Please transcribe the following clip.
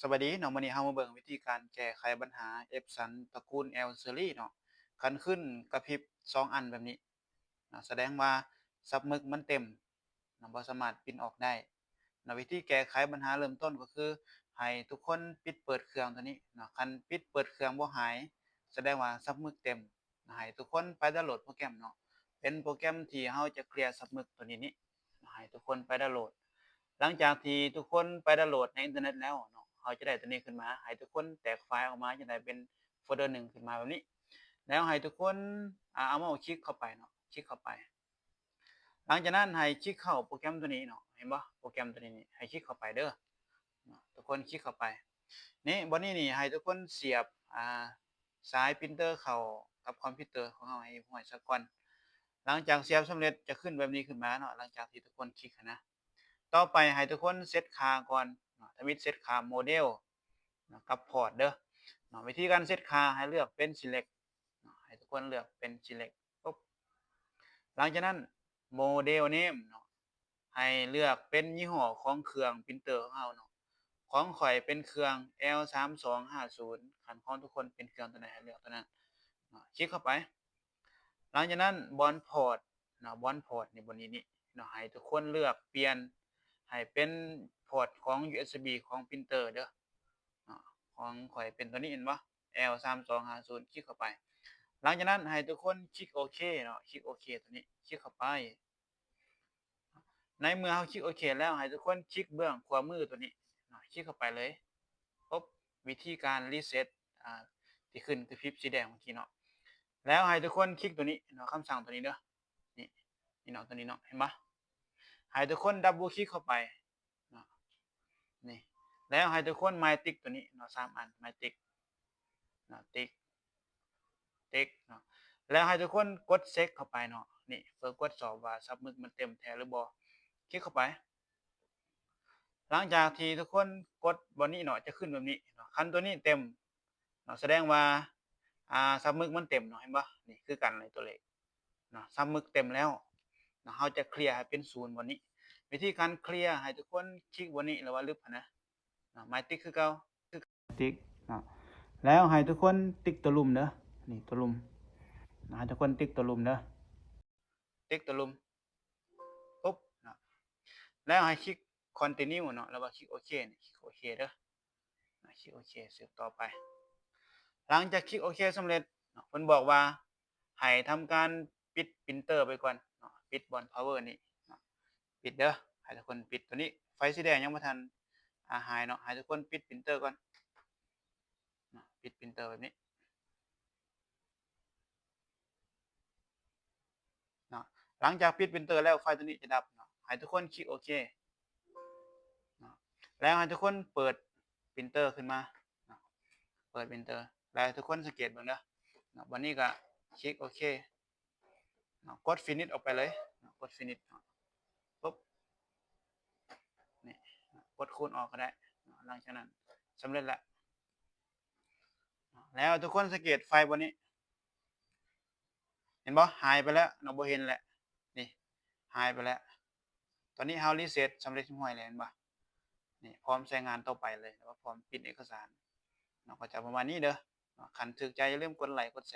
ສະບາຍດີເນາະ, ມື້ນີ້ເຮົາມາເບິ່ງວິທີການແກ້ໄຂບັນຫາ Epson ຕະກູນ L Series ເນາະ. ຄັນຂຶ້ນກະພິບສອງອັນແບບນີ້ເນາະ ສະແດງວ່າສັບໝຶກມັນເຕັມເນາະ, ບໍ່ສາມາດປິ່ນອອກໄດ້ເນາະ. ວິທີແກ້ໄຂບັນຫາເລີ່ມຕົ້ນກໍຄືໃຫ້ທຸກຄົນປິດເປີດເຄື່ອງຕົວນີ້ເນາະ. ຄັນປິດເປີດເຄື່ອງບໍ່ຫາຍ ສະແດງວ່າສັບໝຶກເຕັມ. ໃຫ້ທຸກຄົນໄປດາວໂຫຼດໂປຣແກຣມເນາະ, ເປັນໂປຣແກຣມທີ່ເຮົາຈະເຄລຍສັບໝຶກຕົວນີ້ນີ້ ໃຫ້ທຸກຄົນໄປດາວໂຫຼດ. ຫຼັງຈາກທີ່ທຸກຄົນໄປດາວໂຫຼດໃນອິນເຕີເນັດແລ້ວເນາະ, ເຮົາຈະໄດ້ຕົວນີ້ຂຶ້ນມາ, ໃຫ້ທຸກຄົນແຕກໄຟລ໌ອອກມາ ຈະໄດ້ເປັນໂຟນເດີໜຶ່ງຂຶ້ນມາແບບນີ້. ແລ້ວໃຫ້ທຸກຄົນ ອາ ເອົາເມົາຄລິກເຂົ້າໄປເນາະ, ຄລິກເຂົ້າໄປ. ຫຼັງຈາກນັ້ນໃຫ້ຄລິກເຂົ້າໂປຣແກຣມຕົວນີ້ເນາະ, ເຫັນບໍ່ ໂປຣແກຣມຕົວນີ້ນີ້ ໃຫ້ຄລິກເຂົ້າໄປເດີເນາະ, ທຸກຄົນຄລິກເຂົ້າໄປ. ນີ້ ບ່ອນນີ້ນີ້ ໃຫ້ທຸກຄົນສຽບ ອາ ສາຍປຣິນເຕີເຂົ້າກັບຄອມພິວເຕີຂອງເຮົາໃຫ້ຮຽບຮ້ອຍຊະກ່ອນ. ຫຼັງຈາກສຽບສຳເລັດ ຈະຂຶ້ນແບບນີ້ຂຶ້ນມາເນາະ, ຫຼັງຈາກທີ່ທຸກຄົນຄລິກຫັ້ນນະ. ຕໍ່ໄປໃຫ້ທຸກຄົນເຊັດຄ່າກ່ອນເນາະ, ທຳອິດເຊັດຄ່າໂມເດວເນາະ ກັບພອດເດີເນາະ. ວິທີການເຊັດຄ່າໃຫ້ເລືອກເປັນ Select ເນາະ, ໃຫ້ທຸກຄົນເລືອກເປັນ Select ປຸບ. ຫຼັງຈາກນັ້ນ Model Name ເນາະ, ໃຫ້ເລືອກເປັນຍີ່ຫໍ້ຂອງເຄື່ອງປຣິນເຕີຂອງເຮົາເນາະ. ຂອງຂ້ອຍເປັນເຄື່ອງ L ສາມສອງຫ້າສູນ, ຄັນຂອງທຸກຄົນເປັນເຄື່ອງຕົວໃດໃຫ້ເລືອກຕົວນັ້ນເນາະ, ຄລິກເຂົ້າໄປ. ຫຼັງຈາກນັ້ນບ່ອນພອດເນາະ, ບ່ອນພອດນີ້ ບ່ອນນີ້ນີ້ເນາະ, ໃຫ້ທຸກຄົນເລືອກປ່ຽນໃຫ້ເປັນພອດຂອງ ຢູເອັສບີ ຂອງປຣິນເຕີເດີເນາະ. ຂອງຂ້ອຍເປັນຕົວນີ້ ເຫັນບໍ່ L ສາມສອງຫ້າສູນ, ຄລິກເຂົ້າໄປ. ຫຼັງຈາກນັ້ນໃຫ້ທຸກຄົນຄລິກໂອເຄເນາະ, ຄລິກໂອເຄຕົວນີ້, ຄລິກເຂົ້າໄປ. ໃນເມື່ອເຮົາຄລິກໂອເຄແລ້ວ ໃຫ້ທຸກຄົນຄລິກເບື້ອງຂວາມືຕົວນີ້ເນາະ, ຄລິກເຂົ້າໄປເລີຍ. ປົບ, ວິທີການຣີເຊັດ ອາ ທີ່ຂຶ້ນກະພິບສີແດງເມື່ອກີ້ເນາະ. ແລ້ວໃຫ້ທຸກຄົນຄລິກຕົວນີ້ເນາະ, ຄຳສັ່ງຕົວນີ້ເດີ. ນີ້ ນີ້ເນາະ, ຕົວນີ້ເນາະ, ເຫັນບໍ່? ໃຫ້ທຸກຄົນດັບເບິນຄລິກເຂົ້າໄປເນາະ, ນີ້. ແລ້ວໃຫ້ທຸກຄົນໝາຍຕິກຕົວນີ້ເນາະ, ສາມອັນ, ໝາຍຕິກເນາະ, ຕິກ ຕິກເນາະ. ແລ້ວໃຫ້ທຸກຄົນກົດເຊັກເຂົ້າໄປເນາະ, ນີ້ ເພື່ອກວດສອບວ່າສັບໝຶກມັນເຕັມແທ້ຫຼືບໍ່, ຄລິກເຂົ້າໄປ. ຫຼັງຈາກທີ່ທຸກຄົນກົດບ່ອນນີ້ເນາະ, ຈະຂຶ້ນແບບນີ້ເນາະ, ຄັນຕົວນີ້ເຕັມເນາະ, ສະແດງວ່າ ອາ ສັບໝຶກມັນເຕັມເນາະ, ເຫັນບໍ່? ນີ້ຄືກັນເລີຍຕົວເລກເນາະ, ສັບໝຶກເຕັມແລ້ວເນາະ, ເຮົາຈະເຄລຍໃຫ້ເປັນສູນບ່ອນນີ້. ວິທີການເຄລຍ ໃຫ້ທຸກຄົນຄລິກບ່ອນນີ້ ຫຼືວ່າລຶບຫັ້ນນະເນາະ, ໝາຍຕິກຄືເກົ່າ, ຕິກເນາະ. ແລ້ວໃຫ້ທຸກຄົນຕິກຕົວລຸ່ມເດີ, ນີ້ຕົວລຸ່ມເນາະ, ໃຫ້ທຸກຄົນຕິກຕົວລຸ່ມເດີ, ຕິກຕົວລຸ່ມ ປຸບເນາະ. ແລ້ວໃຫ້ຄລິກ Continue ເນາະ ຫຼືວ່າຄລິກໂອເຄ, ຄລິກໂອເຄເດີ, ຄລິກໂອເຄ ສືບຕໍ່ໄປ. ຫຼັງຈາກຄລິກໂອເຄສຳເລັດເນາະ, ເພິ່ນບອກວ່າໃຫ້ທຳການປິດປຣິນເຕີໄປກ່ອນເນາະ, ປິດບ່ອນ Power ນີ້ເນາະ, ປິດເດີ, ໃຫ້ທຸກຄົນປິດຕົວນີ້. ໄຟສີແດງຍັງບໍ່ທັນ ອາ ຫາຍເນາະ, ໃຫ້ທຸກຄົນປິດປຣິນເຕີກ່ອນເນາະ, ປິດປຣິນເຕີແບບນີ້ເນາະ. ຫຼັງຈາກປິດປຣິນເຕີແລ້ວ ໄຟຕົວນີ້ຈະດັບເນາະ, ໃຫ້ທຸກຄົນຄລິກໂອເຄເນາະ. ແລ້ວໃຫ້ທຸກຄົນເປີດປຣິນເຕີຂຶ້ນມາເນາະ, ເປີດປຣິນເຕີ. ແລ້ວໃຫ້ທຸກຄົນສັງເກດເບິ່ງເດີເນາະ, ບັດນີ້ກໍຄລິກໂອເຄເນາະ, ກົດ Finish ອອກໄປເລີຍເນາະ, ກົດ Finish ເນາະ, ປຸບ ນີ້ ກົດຄູນອອກກໍໄດ້ເນາະ. ຫຼັງຈາກນັ້ນສຳເລັດແລ້ວເນາະ. ແລ້ວທຸກຄົນສັງເກດໄຟບ່ອນນີ້ ເຫັນບໍ່? ຫາຍໄປແລ້ວເນາະ, ບໍ່ເຫັນແລ້ວ, ນີ້ ຫາຍໄປແລ້ວ. ຕອນນີ້ເຮົາຣີເຊັດສຳເລັດຮຽບຮ້ອຍແລ້ວ ເຫັນບໍ່? ນີ້ ພ້ອມໃຊ້ງານຕໍ່ໄປເລີຍ, ແລ້ວກໍພ້ອມປິ່ນເອກະສານເນາະ. ກໍຈະປະມານນີ້ເດີເນາະ, ຄັນຖືກໃຈຢ່າລືມກົດໄລກົດແຊ